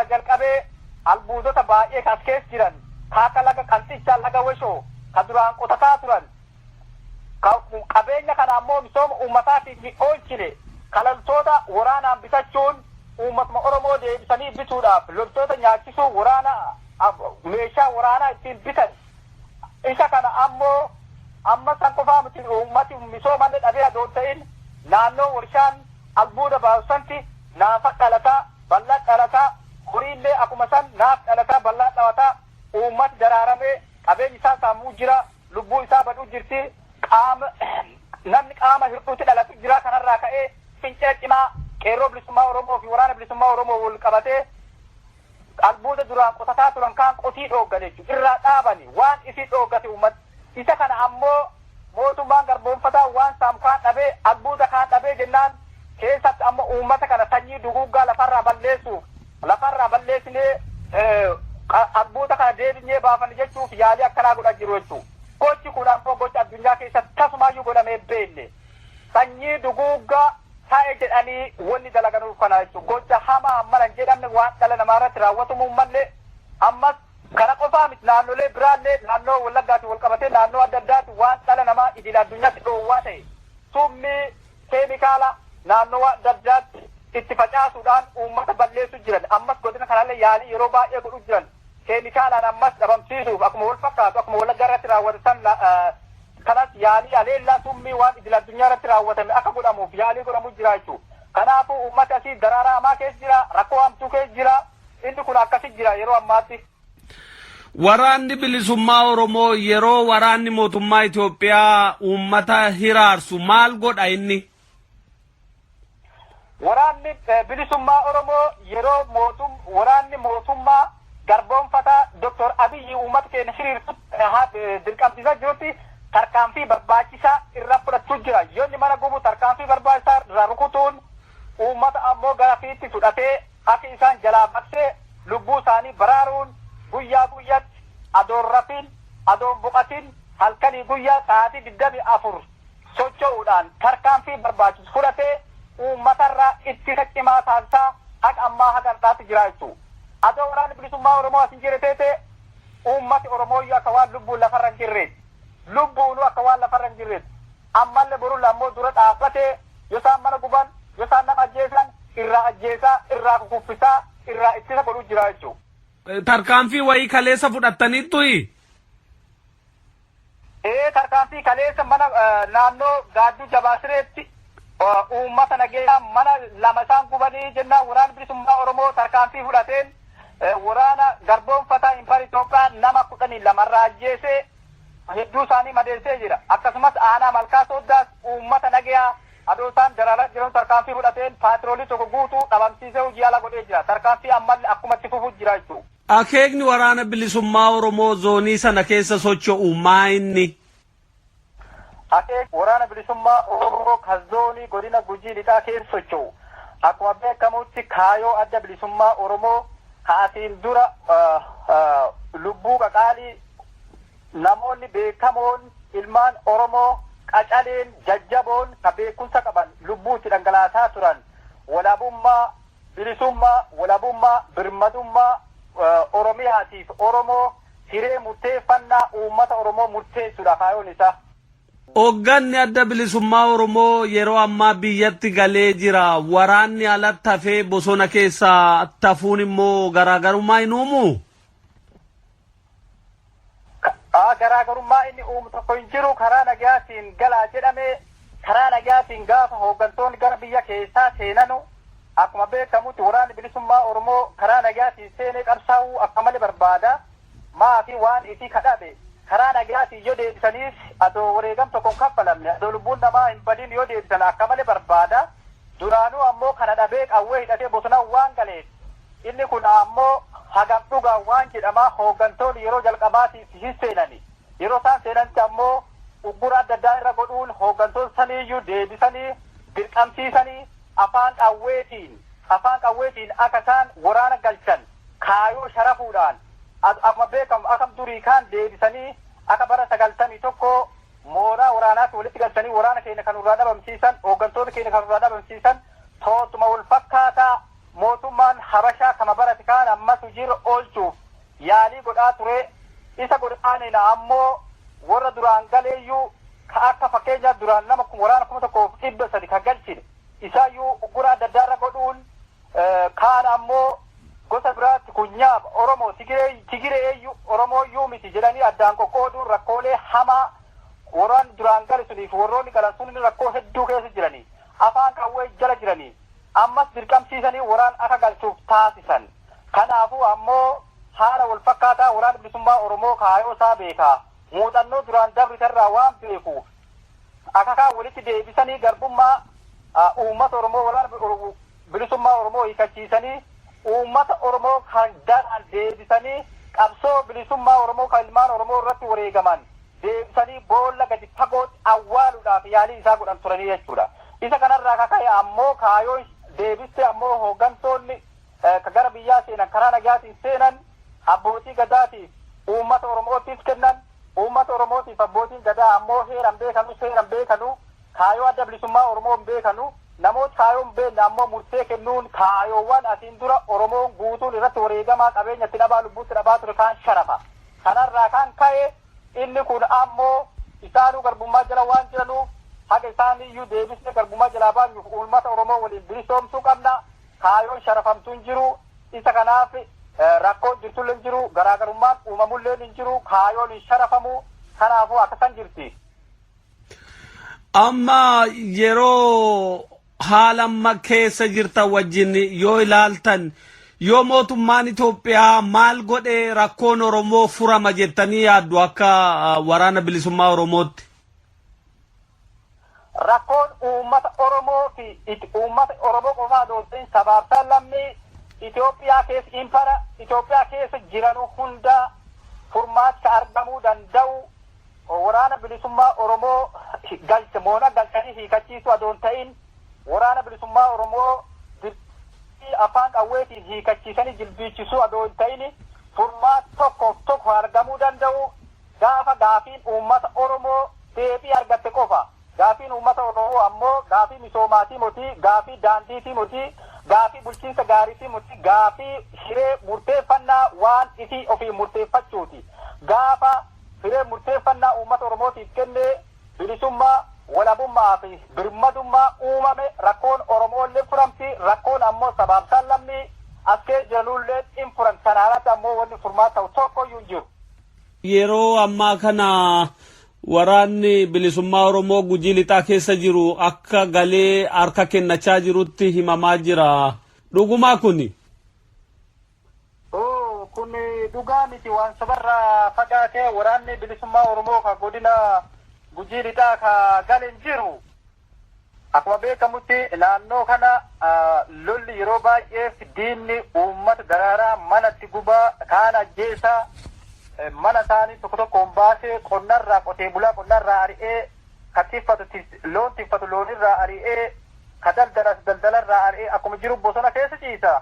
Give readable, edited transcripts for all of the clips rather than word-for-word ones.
jalqabee albuudota baay'ee kas keessa jiran kaaka laga Qanxichaa, laga Weshoo ka duraan qotataa turan, qabeenya kana ammoo misooma uummataatiif hin oolchine, kalaltoota waraanaan bitachuun uummatuma Oromoo deebisanii bituudhaaf loltoota nyaachisuu, waraana meeshaa waraanaa ittiin bitan. Isa kana ammoo amma san qofaa miti, uummati misoomallee dhabee adoo ta'in naannoo warshaan albuuda baasanti naafa dhalataa, bal'aa dhalataa, horiillee akkuma san naaf dhalataa, bal'aa dhalataa, uummati daraaramee qabeenyi isaa saamuu jira, lubbuu isaa baduu jirti, qaama namni qaama hir'uutti dhalatu jira. Kanarraa ka'ee fincila cimaa Qeerroo Bilisummaa Oromoo fi Waraana Bilisummaa Oromoo wal qabatee albuuda duraan qotataa turan kaan qotii dhooggan jechuudha. Irraa dhaabani waan isii dhooggate uummati. Isa kana ammoo mootummaan garboonfataa waan saamu kaan dhabee, albuuda kaan dhabee jennaan, keessatti ammoo uummata kana sanyii duguuggaa lafarraa balleessuuf, lafarraa balleessinee albuuda kana deebinee baafanne jechuuf yaalii akkanaa godhaa jiru jechuudha. Gochi kun ammoo gocha addunyaa keessatti tasumaayyuu godhamee beekne. Sanyii duguuggaa ta'e jedhanii wanni dalaganuuf kana jechuudha. Gocha hamaa hammana hin jedhamne waan dhala namaa irratti raawwatamuu mallee. Ammas kana qofaa miti, naannolee biraallee naannoo Wallaggaatiin wal qabatee naannoo adda addaatti waan dhala namaa idil addunyaatti dhoowwaa ta'e summii keemikaala naannoo adda addaatti itti facaasuudhaan uummata balleessuu jiran. Ammas godina kanallee yaalii yeroo baay'ee godhuu jiran, keemikaalaan ammas dhabamsiisuuf akkuma wal fakkaatu, akkuma Wallaggaa irratti raawwate san kanas yaalii aleellaa summii waan idil addunyaa irratti raawwatame akka godhamuuf yaalii godhamuu jira jechuudha. Kanaafuu uummati asii daraaraa hamaa keessa jira, rakkoo hamtuu keessa jira. Inni kun akkasi jira yeroo ammaatti. Waraanni Bilisummaa Oromoo yeroo waraanni mootummaa Itoophiyaa uummata hiraarsu maal godha inni? Waraanni Bilisummaa Oromoo yeroo mootum waraanni mootummaa garboonfataa Dr. Abiyyi uummata keenya hiriirsu dirqamsiisaa jirutti tarkaanfii barbaachisaa irra fudhachuu jira. Yoonni mana gubu tarkaanfii barbaachisaa irra rukutuun, uummata ammoo gara fiitti fudhatee akka isaan jalaa baqsee lubbuu isaanii baraaruun guyyaa guyyaatti adoon rafin, adoon boqatin, halkanii guyyaa sa'aatii 24 socho'uudhaan tarkaanfii barbaachisu fudhatee uummatarraa ittisa cimaa taasisaa haqa ammaa haga har'aatti jira jechuudha. Adoo Waraanni Bilisummaa Oromoo as hin jirre teete uummati Oromooyyuu akka waan lubbuun lafarra hin jirreeti. Lubbuunuu akka waan lafarra hin jirreeti. Ammallee borulla ammoo dura dhaabbatee yoo isaan mana guban, yoo isaan nama ajjeesan, irraa ajjeesaa, irraa kukuffisaa, irraa ittisa godhuu jira jechuudha. Tarkaanfii wayii kaleessa fudhattaniittuyi? Ee, tarkaanfii kaleessa mana naannoo Gaadduu Jabaasireetti uummata nageenya mana lama isaan gubanii jennaan Waraana Bilisummaa Oromoo tarkaanfii fudhateen waraana garboonfataa Impaayera Itoophiyaa nama 12rraa ajjeesee hedduu isaanii madeessee jira. Akkasumas aanaa Malkaa Sooddaas uummata nageyaa adoo isaan daraaraa jiran tarkaanfii fudhateen paatroolii tokko guutuu dhabamsiisee hojii ala godhee jira. Tarkaanfii ammallee akkuma itti fufuu jira jechuudha. Akeekni Waraana Bilisummaa Oromoo zoonii sana keessa socho'u maa inni? Akeek Waraana Bilisummaa Oromoo kan zoonii godina Gujii Lixaa keessa socho'u akkuma beekamutti kaayoo Adda Bilisummaa Oromoo ka asiin dura lubbuu qaqaalii namoonni beekamoon ilmaan Oromoo qacaleen jajjaboon ka beekumsa qaban lubbuu itti dhangalaasaa turan, walabummaa, bilisummaa, walabummaa, birmadummaa Oromiyaatiif Oromoo hiree murteeffannaa uummata Oromoo murteessuudha kaayoon isaa. Hoogganni Adda Bilisummaa Oromoo yeroo ammaa biyyatti galee jira. Waraanni alatti hafee bosona keessa tafuun immoo garaagarummaa hin uumuu? Garaagarummaa inni uumu tokko hin jiru. Karaa nagayaatiin galaa jedhame. Karaa nagayaatiin gaafa hooggantoonni gara biyya keessaa seenanu, akkuma beekamutti Waraanni Bilisummaa Oromoo karaa nagayaatiin seenee qabsaa'uu akka malee barbaada. Maafi waan isii kadhabe karaa nagayaatiin yoo deebisaniif, adoo wareegam tokko hin kaffalamne, adoo lubbuun namaa hin badin yoo deebisan akka malee barbaada. Duraanuu ammoo kana dhabee qawwee hidhatee bosonaa waan galeef, inni kun ammoo hagam dhugaa waan jedhamaa hooggantoonni yeroo jalqabaatiif hin seenani. Yeroo isaan seenanitti ammoo uggura adda addaa irra godhuun hooggantoota saniiyyuu deebisanii dirqamsiisanii afaan qawweetiin akka isaan waraana galchan kaayoo sharafuudhaan, akkuma beekamu akkam durii kaan deebisanii akka bara 91 mooraa waraanaatti walitti galchanii waraana keenya kan irraa dhabamsiisan, hooggantoota keenya kan irraa dhabamsiisan, tootuma wal fakkaataa mootummaan Habashaa kama barate kaan amma. oolchuuf yaalii godhaa ture. Isa godhaanina ammoo warra duraan galeeyyuu ka akka fakkeenyaaf duraan nama waraana 1300 ka galchine isaayyuu uggura adda addaarra godhuun, kaan ammoo gosa biraatti kunyaaf Oromoo Tigiree Oromooyyuu miti jedhanii addaan qoqqooduun rakkoolee hamaa waraan duraan gale suniif warroonni galan sun rakkoo hedduu keessa jiranii, afaan qawwee jala jiranii, ammas dirqamsiisanii waraan akka galchuuf taasisan. Kanaafuu ammoo haala wal fakkaataa Waraana Bilisummaa Oromoo kaayoo isaa beekaa, muuxannoo duraan dabritarraa waan beekuuf, akakaa walitti deebisanii garbummaa uummata Oromoo Waraana Bilisummaa Oromoo hiikachiisanii, uummata Oromoo kan daraan deebisanii, qabsoo bilisummaa Oromoo kan ilmaan Oromoo irratti wareegaman deebisanii boolla gadi fagootti awwaaluudhaaf yaalii isaa godhan turanii jechuudha. Isa kanarraa kaka'e ammoo kaayoo deebiste ammoo hooggantoonni ka gara biyyaa seenan karaa nagaatiin seenan abbootii gadaatiif uummata Oromootiif kennan. Uummata Oromootiif abbootiin gadaa ammoo heeran beekanu, seeran beekanu, kaayoo Adda Bilisummaa Oromoo hin beekanu. Namoota kaayoo hin beekne ammoo murtee kennuun kaayoowwan asiin dura Oromoon guutuun irratti wareegamaa, qabeenya itti dhabaa, lubbuutti dhabaa ture kaan sharafa. Kanarraa kan ka'e inni kun ammoo isaanuu garbummaa jala waan jiranuuf, haga isaaniiyyuu deebisne garbummaa jalaa baanyuuf uummata Oromoo waliin bilisoomsuu qabna. Kaayoon sharafamtuun jiru. Isa kanaaf rakkoon jirtullee hin jiru, garaagarummaan uumamullee hin jiru, kaayoon hin sharafamu. Kanaafuu akkasan jirti. Amma yeroo haala amma keessa jirtan wajjin yoo ilaaltan, yoo mootummaan Itoophiyaa maal godhee rakkoon Oromoo furama jettanii yaaddu akka Waraana Bilisummaa Oromootti? Rakkoon uummata Oromoo fi uummata Oromoo qofaa osoo hin ta'in sabaaf lammii Itoophiyaa keessa, impara Itoophiyaa keessa jiran hunda furmaata argamuu danda'u Waraana Bilisummaa Oromoo galche moona galchanii hiikachiisuu adoo hin ta'in, Waraana Bilisummaa Oromoo afaan qawweetiin hiikachiisanii jilbiichisuu adoo hin ta'in, furmaata tokkoof tokko argamuu danda'u gaafa gaafiin uummata Oromoo deebii argatte qofa. Gaafiin uummata Oromoo ammoo gaafii misoomaatii miti, gaafii daandiitii miti, gaafii bulchiinsa gaariitii miti, gaafii hiree murteeffannaa waan ifii ofii murteeffachuuti. Gaafa hiree murteeffannaa uummata Oromootiif kennee bilisummaa, walabummaa fi birmadummaa uumame, rakkoon Oromoollee furamti, rakkoon ammoo sabaaf lammii as keessa jiranullee hin furan. Kanaarratti ammoo wanni furmaata ta'u tokkoyyuu hin jiru. Yeroo ammaa kana waraanni bilisummaa Oromoo Gujii Lixaa keessa jiru akka galee harka kennachaa jirutti himamaa jira. Dhugumaa kuni? Kun dhugaa miti, waan sabarraa fagaatee. Waraanni Bilisummaa Oromoo ka godina Gujii Lixaa ka gale hin jiru. Akkuma beekamutti naannoo kana lolli yeroo baay'eef diinni uummata daraaraa, manatti gubaa, kaan ajjeesaa, mana isaanii tokko tokkoon baasee, qonnarraa qotee bulaa qonnarraa ari'ee, ka tiffatu loon tiffatu loonirraa ari'ee, ka daldalas daldalarraa ari'ee akkuma jiru bosona keessa ciisa.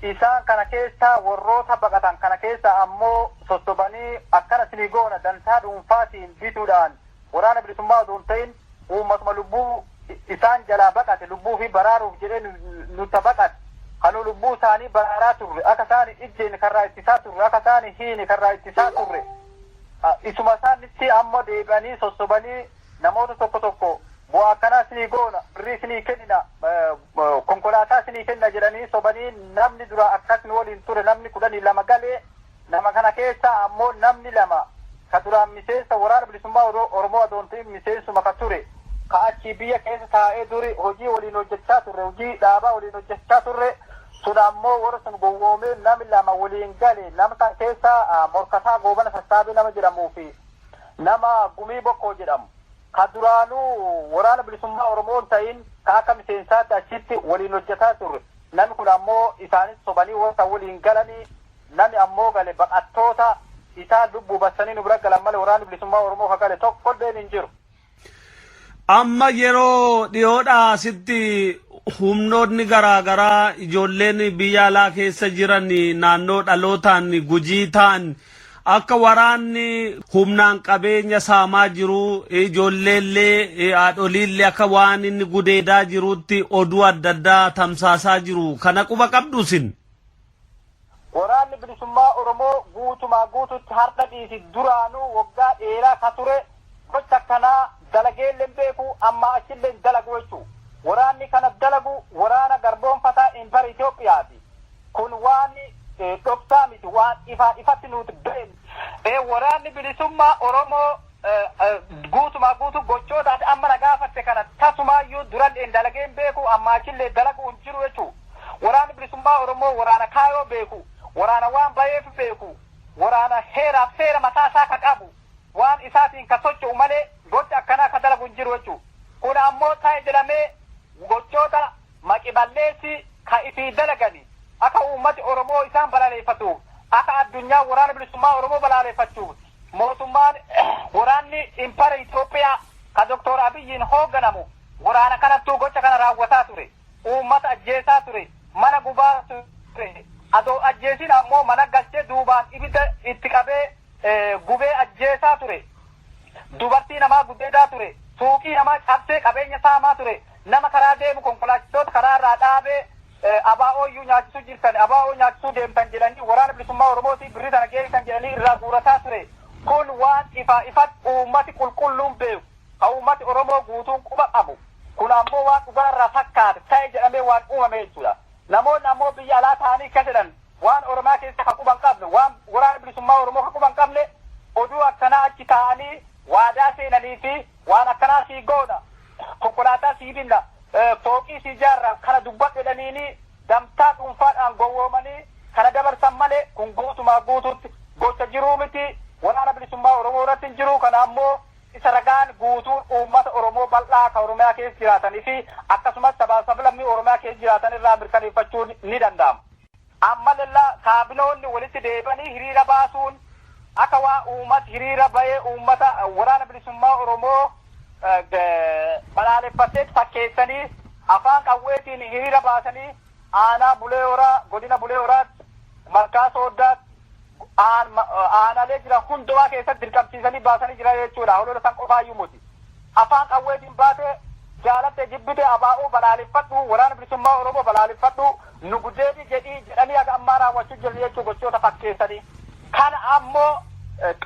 Isaan kana keessaa warroota baqatan kana keessa ammoo sossobanii akkana sinii goona dantaa dhuunfaatiin bituudhaan Waraana Bilisummaa osoo hin ta'in uummatuma lubbuu isaan jalaa baqate, lubbuu fi baraaruuf jedhee nuta baqate, kanu lubbuu isaanii baraaraa turre, akka isaan ijjeenne karraa ittisaa turre, akka isaan hiine karraa ittisaa turre, isuma isaanitti amma deebi'anii sossobanii namoota tokko tokko bu'aa akkanaa isinii goona, birrii isinii kennina, konkolaataa isinii kenna jedhanii sobanii namni dura akkas nu waliin ture namni 12 galee. Nama kana keessa ammoo namni lama ka duraan miseensa Waraana Bilisummaa Oromoo adoo hin ta'in miseensuma ka ture, ka achii biyya keessa taa'ee duri hojii waliin hojjechaa turre, hojii dhaabaa waliin hojjechaa turre sun ammoo warra sun gowwoomee namni lama waliin gale. Nama san keessa Morkataa Goobana Sassaabee nama jedhamuu fi nama Gumii Bokkoo jedhamu, ka duraanuu Waraana Bilisummaa Oromoo hin ta'in ka akka miseensaatti achitti waliin hojjetaa turre. Namni kun ammoo isaanis sobanii warra waliin galanii. Namni ammoo gale baqattoota isaan lubbuu bassanii nu bira galan malee Waraanni Bilisummaa Oromoo ka gale tokkolleen hin jiru. Amma yeroo dhiyoodhaa asitti humnoonni garaagaraa ijoolleen biyya alaa keessa jiran naannoo dhalootaan Gujii ta'an akka waraanni humnaan qabeenya saamaa jiru, ijoolleellee haadholiillee akka waan inni gudeedaa jirutti oduu adda addaa tamsaasaa jiru. Kana quba qabdu isin? Waraanni bilisummaa Guutumaa guututti har'a dhiisi, duraanuu waggaa dheeraa ka ture gocha akkanaa dalageellee beeku, amma achillee dalagu jechuudha. Waraanni kana dalagu waraana garboonfataa impara Itoophiyaati. Kun waan dhoksaa miti, waan ifaa ifatti nuti beeknu. Waraanni bilisummaa Oromoo guutumaa guutuu gochoota ati amma na gaafatte kana tasumaayyuu durallee dalageen beeku, amma achillee dalaguu hin jiru jechuudha. Waraanni bilisummaa Oromoo waraana kaayoo beeku, waraana waan baheef beeku, waraana heeraaf seera mataa isaa ka qabu, waan isaatiin ka socho'u malee gocha akkanaa ka dalagu hin jiru jechuudha. Kun ammoo ta'e jedhamee gochoota maqiballeessi ka ifii dalagani akka uummati Oromoo isaan balaaleffatuuf, akka addunyaa waraana bilisummaa Oromoo balaaleffachuuf, mootummaan waraanni impara Itoophiyaa ka Doktor Abiyyiin hoogganamu waraana kanattuu gocha kana raawwataa ture. Uummata ajjeesaa ture. Mana gubaa ture. Adoo ajjeesin ammoo mana galchee duubaan ibidda itti qabee gubee ajjeesaa ture. Dubartii namaa gudeedaa ture. Suuqii namaa cabsee qabeenya saamaa ture. Nama karaa deemu, konkolaachistoota karaa irraa dhaabee, "ABO iyyuu nyaachisuu jirtan, ABO nyaachisuu deemtan" jedhanii, waraana bilisummaa Oromootii birrii tana geessisan jedhanii irraa guurataa ture. Kun waan ifa ifatti uummati qulqulluun beeku. Ka uummati Oromoo guutuun quba qabu. Kun ammoo waan dhugaarraa fakkaate ta'e jedhamee waan uumame jechuudha. Namoonni ammoo biyya alaa ta'anii akkas jedhan, waan Oromaa keessa ka quba hin qabne, waan waraana bilisummaa Oromoo ka quba hin qabne, oduu akkanaa achi taa'anii waadaa seenanii fi waan akkanaa sii goona, konkolaataa sii binna, fooqii sii ijaarra, kana dubbadhu jedhaniini damtaa dhuunfaadhaan gowwoomanii kana dabarsan malee, kun guutumaa guutuutti gocha jiruu miti. Waraana bilisummaa Oromoo irratti hin jiru. Kana ammoo isa ragaan guutuun uummata Oromoo bal'aa ka Oromiyaa keessa jiraatanii fi akkasumas sabaa sablammii Oromiyaa keessa jiraatan irraa mirkaneeffachuun ni danda'ama. Ammallee kaabinoonni walitti deebi'anii hiriira baasuun akka waa uummata hiriira bahee uummata waraana bilisummaa Oromoo balaaleffatee fakkeessanii afaan qawweetiin hiriira baasanii aanaa Bulee Horaa, godina Bulee Horaatti, Malkaa Sooddaatti, aanaalee jiran hundumaa keessatti dirqamsiisanii baasanii jiran jechuudha. Holola san qofaayyuu miti. Afaan qawweetiin baatee, jaalatte jibbite ABO balaaleffadhu, waraana bilisummaa Oromoo balaaleffadhu, nu gudeedi jedhii jedhanii haga ammaa raawwachuu jiran jechuu, gochoota fakkeessanii. Kana ammoo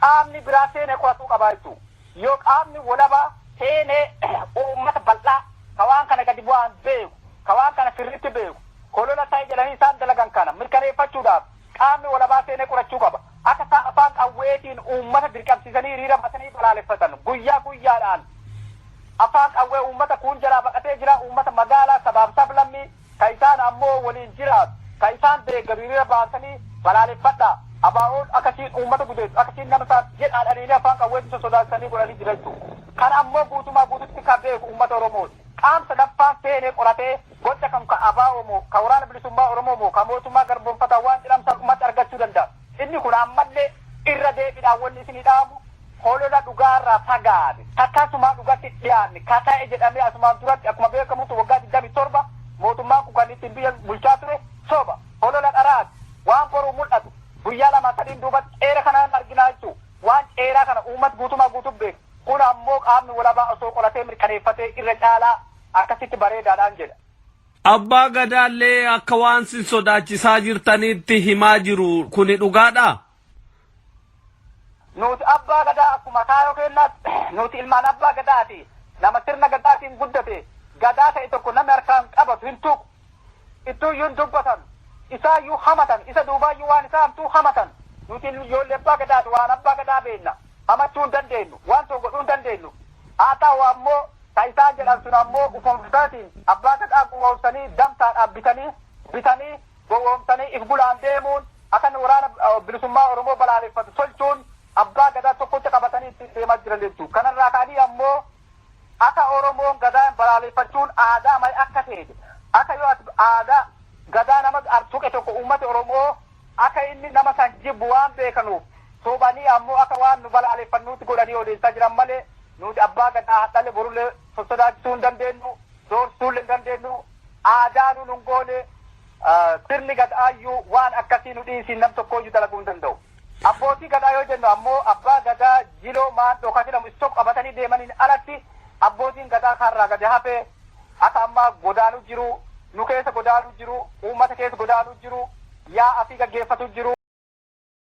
qaamni biraa seenee qoratuu qaba jechuudha. Yoo qaamni walabaa seenee uummata bal'aa ka waan kana gadi bu'aan beeku, ka waan kana sirriitti beeku, holola ta'e jedhanii isaan dalagan kana mirkaneeffachuudhaaf qaamni walabaa seenee qorachuu qaba. Akka isaan afaan qawweetiin uummata dirqamsiisanii hiriira baasanii balaaleffatan guyyaa guyyaadhaan afaan qawwee uummata kun jalaa baqatee jira, uummata magaalaa sabaaf sablammii ka isaan ammoo waliin jiraatu, ka isaan deeggaru hiriira baasanii balaaleffadha. ABO'n akkasiin uummata gudeessu, akkasiin nama isaa jedhaadhanii afaan qawweetiin sosodaachisanii godhanii jira jechuudha. Kana ammoo guutumaa guututti ka beeku uummata Oromooti. Qaama sadaffaan seenee qoratee gocha kan ka ABO moo, ka waraana bilisummaa Oromoo moo, ka mootummaa garboonfataa waan jedhamsan uummata argachuu danda'a. Inni kun ammallee irra deebiidhaan wanni isinii dhaamu, holola dhugaarraa fagaate, akkasumaa dhugatti dhiyaanne ka ta'e jedhamee asumaan duratti akkuma beekamutti waggaa 27 mootummaan kun kan ittiin biyya bulchaa ture soba, holola dharaati, waan boruu mul'atu guyyaa 2 sadiin duubatti ceera kanaan arginaa jechuudha. Waan ceeraa kana uummata guutumaa guutuu beeku. Kun ammoo qaamni walabaa osoo qoratee mirkaneeffatee irra caalaa akkasitti bareedaadhaan jedha. Abbaa Gadaallee akka waan sin sodaachisaa jirtanitti himaa jiru, kuni dhugaadhaa? Nuti abbaa gadaa akkuma kaayoo kennaatti, nuti ilmaan abbaa gadaati. Nama sirna gadaatiin guddate, gadaa ta'e tokko namni harkaan qabatu hin tuqu. Ittuuyyuu hin dubbatan. Isaayyuu hamatan. Isa duubaayyuu waan isaa hamtuu hamatan. Nuti ijoollee abbaa gadaati, waan abbaa gadaa beenna. Hamachuu hin dandeenyu. Waan tokko godhuu hin dandeenyu. Haa ta'u ammoo ka isaan jedhan sun ammoo ufumsaatiin abbaa gadaa gowwoomsanii, damtaadhaan bitanii gowwoomsanii if gulaan deemuun akka inni waraana bilisummaa Oromoo balaaleffatu tolchuun abbaa gadaa tokkotti qabatanii ittiin deemaa jiran jechuudha. Kanarraa ka'anii ammoo akka Oromoon gadaa balaaleffachuun aadaa malee akka ta'e, akka yoo ati aadaa gadaa nama tuqe tokko uummati Oromoo akka inni nama san jibbu waan beekanuuf, sobanii ammoo akka waan nu balaaleffannuutti godhanii odeessaa jiran malee, nuti abbaa gadaa hadhalle borullee sossodaachisuu hin dandeenyu, doorsisuu hin dandeenyu, aadaa nu nun goone, sirni gadaayyuu waan akkasii nu dhiisiin nam tokkooyyuu dalaguu hin danda'u. Abbootii gadaa yoo jennu ammoo abbaa gadaa Jiloo Maandhoo kan jedhamu isa tokko qabatanii deemaniin alatti abbootiin gadaa kanarraa gadi hafee akka ammaa godaanuu jiru, nu keessa godaanuu jiru, uummata keessa godaanuu jiru, yaa'aa fi gaggeeffatu jiru.